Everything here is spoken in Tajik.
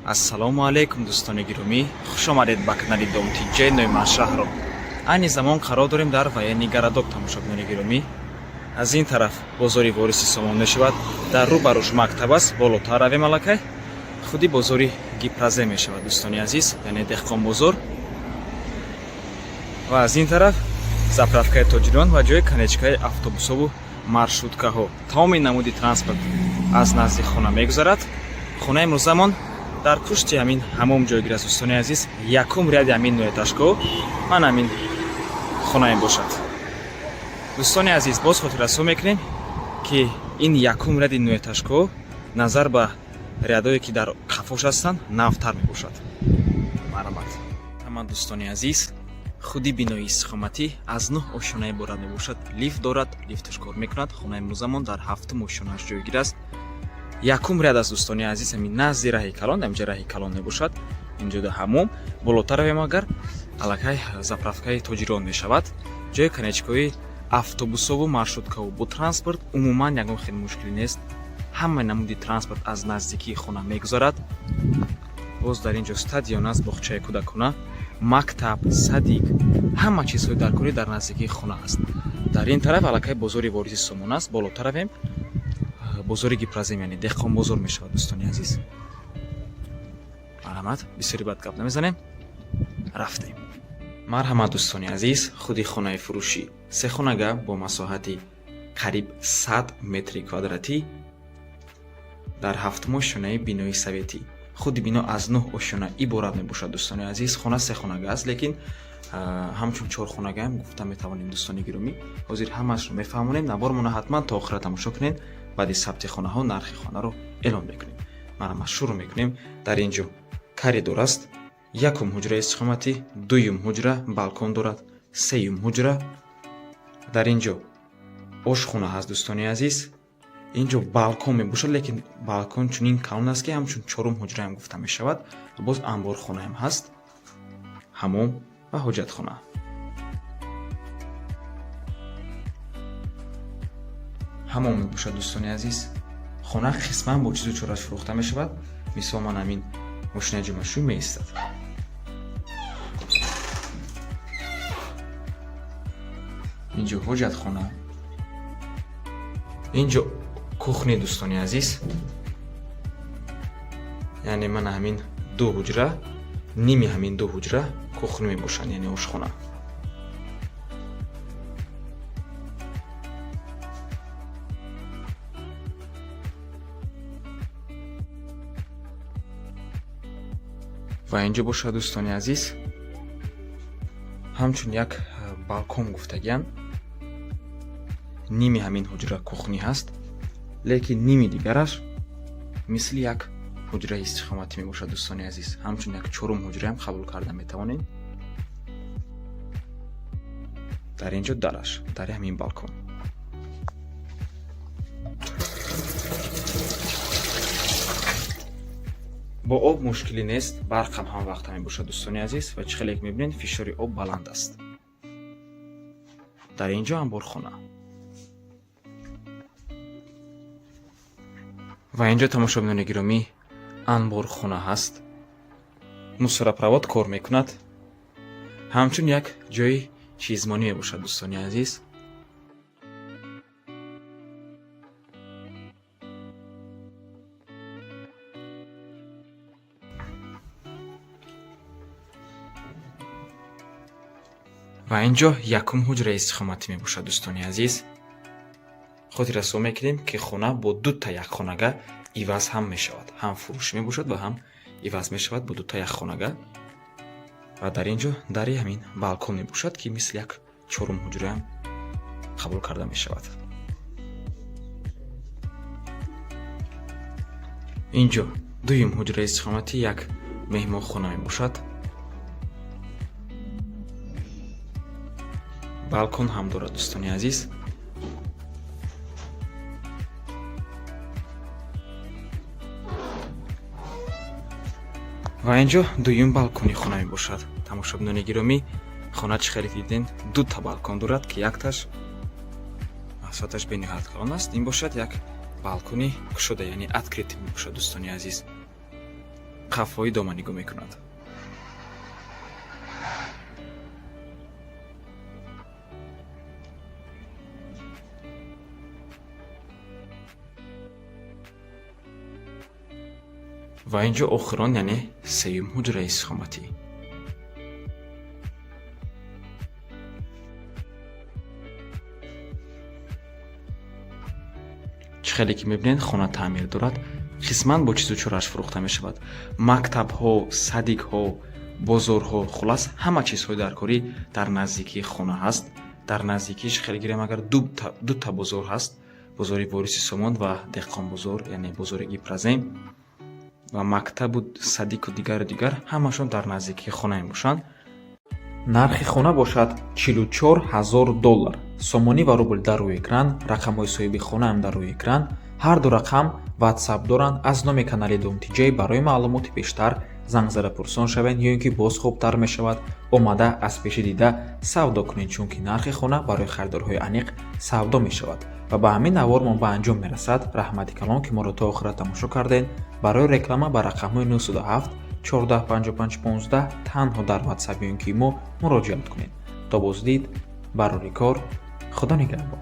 Ассалому алайкум, дӯстони гиромӣ, хуш омадед ба канали Дом Тиҷҷай Ноиманшаҳро. Айни замон қарор дорем дар военный городок. Тамошобинони гиромӣ, аз ин тараф бозори Вориси Сомон мешавад, дар рӯ ба рӯш мактаб аст, болотар равем, аллакай худи бозори Гипрозем мешавад, дӯстони азиз, яъне Деҳқонбозор, ва аз ин тараф заправкаи Тоҷирон ва ҷои конечкаи автобусову маршруткаҳо. Тамоми намуди транспорт аз назди хона мегузарад. Хонаи имрӯзамон дар пушти ҳамин ҳамом ҷойгир аст, дӯстони азиз. Якум ряди ҳамин нӯҳэтажкаҳо ман ҳамин хонаем бошад. Дӯстони азиз, боз хотиррасо мекунем, ки ин якум ряди нӯҳэтажкаҳо назар ба рядое, ки дар қафош ҳастанд, навтар мебошад. Марҳамат ҳама, дӯстони азиз. Худи бинои истиқоматӣ аз нӯҳ ошёна иборат мебошад. Лифт дорад, лифташ кор мекунад. Хонаи имрӯзамон дар ҳафтум ошёнааш ҷойгир аст. Якум ряд аст, дӯстони азиз, ҳамин назди раҳи калон. Инҷа раҳи калон мебошад, инҷода ҳамом. Болотар равем агар, аллакай заправкаи Тоҷирон мешавад, ҷои конечкаҳои автобусову маршруткаву. Бо транспорт умуман ягон хел мушкилӣ нест, ҳама намуди транспорт аз наздикии хона мегузарад. Боз дар ин ҷо стадион аст, боғчаи кӯдакона, мактаб, садик, ҳама чизҳои даркорӣ дар наздикии хона аст. Дар ин тараф аллакай бозори Вориси Сомон аст, болотар равем, бозори Гипрозем, яъне Деҳқонбозор мешавад. Дӯстони азиз, марҳамат, бисёри бад гап намезанем, рафтем. Марҳамат, дӯстони азиз, худи хонаи фурӯшӣ сехонага бо масоҳати қариб 100 метри квадратӣ дар ҳафтум ошёнаи бинои советӣ. Худи бино аз нӯҳ ошёна иборат мебошад. Дӯстони азиз, хона сехонага аст, лекин ҳамчун чорхонагаам гуфта метавонем. Дӯстони гиромӣ, ҳозир ҳамаашро мефаҳмонем. Навормона ҳатман то охира тамошо кунед. Баъди сабти хонаҳо нархи хонаро эълон мекунем. Марҳамат, шурӯъ мекунем. Дар ин ҷо коридор аст, якум ҳуҷраи истиқоматӣ, дуюм ҳуҷра балкон дорад, сеюм ҳуҷра, дар ин ҷо ошхона ҳаст. Дӯстони азиз, ин ҷо балкон мебошад, лекин балкон чунин калон аст, ки ҳамчун чорум ҳуҷраам гуфта мешавад. Боз анборхонаам ҳаст, ҳамом ва ҳоҷатхона. Ҳамом мебошад. Дӯстони азиз, хона қисман бо чизу чораш фурӯхта мешавад. Мисол, ман ҳамин мошинаи ҷомашӯй меистад. Инҷо ҳоҷатхона, инҷо кухни. Дӯстони азиз, яъне мана ҳамин ду ҳуҷра, ними ҳамин ду ҳуҷра кухни мебошанд, яъне ошхона. Ва инҷо бошад, дӯстони азиз, ҳамчун як балкон гуфтагианд. Ними ҳамин ҳуҷра кухни ҳаст, лекин ними дигараш мисли як ҳуҷраи истиқоматӣ мебошад. Дӯстони азиз, ҳамчун як чорум ҳуҷраам қабул карда метавонем. Дар ин ҷо дараш, дари ҳамин балкон. Бо об мушкилӣ нест, барқам ҳама вақта мебошад, дӯстони азиз, ва чӣ хеле мебинед, фишори об баланд аст. Дар ин ҷо анборхона ва инҷо, тамошобинони гиромӣ, анборхона ҳаст. Мусоропровод кор мекунад, ҳамчун як ҷои чизмонӣ мебошад, дӯстони азиз. Ва ин ҷо якум ҳуҷраи истиқоматӣ мебошад. Дӯстони азиз, хотиррасо мекунем, ки хона бо дута якхонага иваз ҳам мешавад, ҳам фурӯшӣ мебошад ва ҳам иваз мешавад бо дута якхонага. Ва дар ин ҷо дари ҳамин балкон мебошад, ки мисли як чорум ҳуҷраам қабул карда мешавад. Ин ҷо дуюм ҳуҷраи истиқоматӣ, як меҳмонхона мебошад, балкон ҳам дорад, дӯстони азиз. Ва ин ҷо дуюм балкони хона мебошад. Тамошобинони гиромӣ, хона, чӣ хеле дидем, дута балкон дорад, ки якташ масоҳаташ бениҳоят калон аст. Ин бошад як балкони кушода, яъне открытый мебошад, дӯстони азиз. Қафои дома нигоҳ мекунад. Ва ин ҷо охирон, яъне сеюм ҳуҷраи истиқоматӣ. Чӣ хеле ки мебинед, хона таъмир дорад, қисман бо чизу чораш фурӯхта мешавад. Мактабҳо, садикҳо, бозорҳо, хуллас, ҳама чизҳои даркорӣ дар наздикии хона ҳаст. Дар наздикиш хеле гирем агар, дута бозор ҳаст: бозори Вориси Сомон ва Деҳқонбозор, яъне бозори Гипрозем, ва мактабу садику дигару дигар ҳамашон дар наздикии хона мебошанд. Нархи хона бошад 44 000 доллар. Сомонӣ ва рубл дар рӯи экран, рақамҳои соҳиби хонаам дар рӯи экран. Ҳар ду рақам ватсап доранд. Аз номи канали Домтиҷай барои маълумоти бештар занг зада пурсон шавед ё ин ки боз хубтар мешавад, омада аз пеши дида савдо кунед, чунки нархи хона барои харидорҳои аниқ савдо мешавад. Ва ба ҳамин навормон ба анҷом мерасад. Раҳмати калон, ки моро то охира тамошо кардед. Барои реклама ба рақамҳои 907 14 55 15 танҳо дар ватсап ё ин ки имо муроҷиат кунед. То боздид, барори кор, Худо нигаҳбон.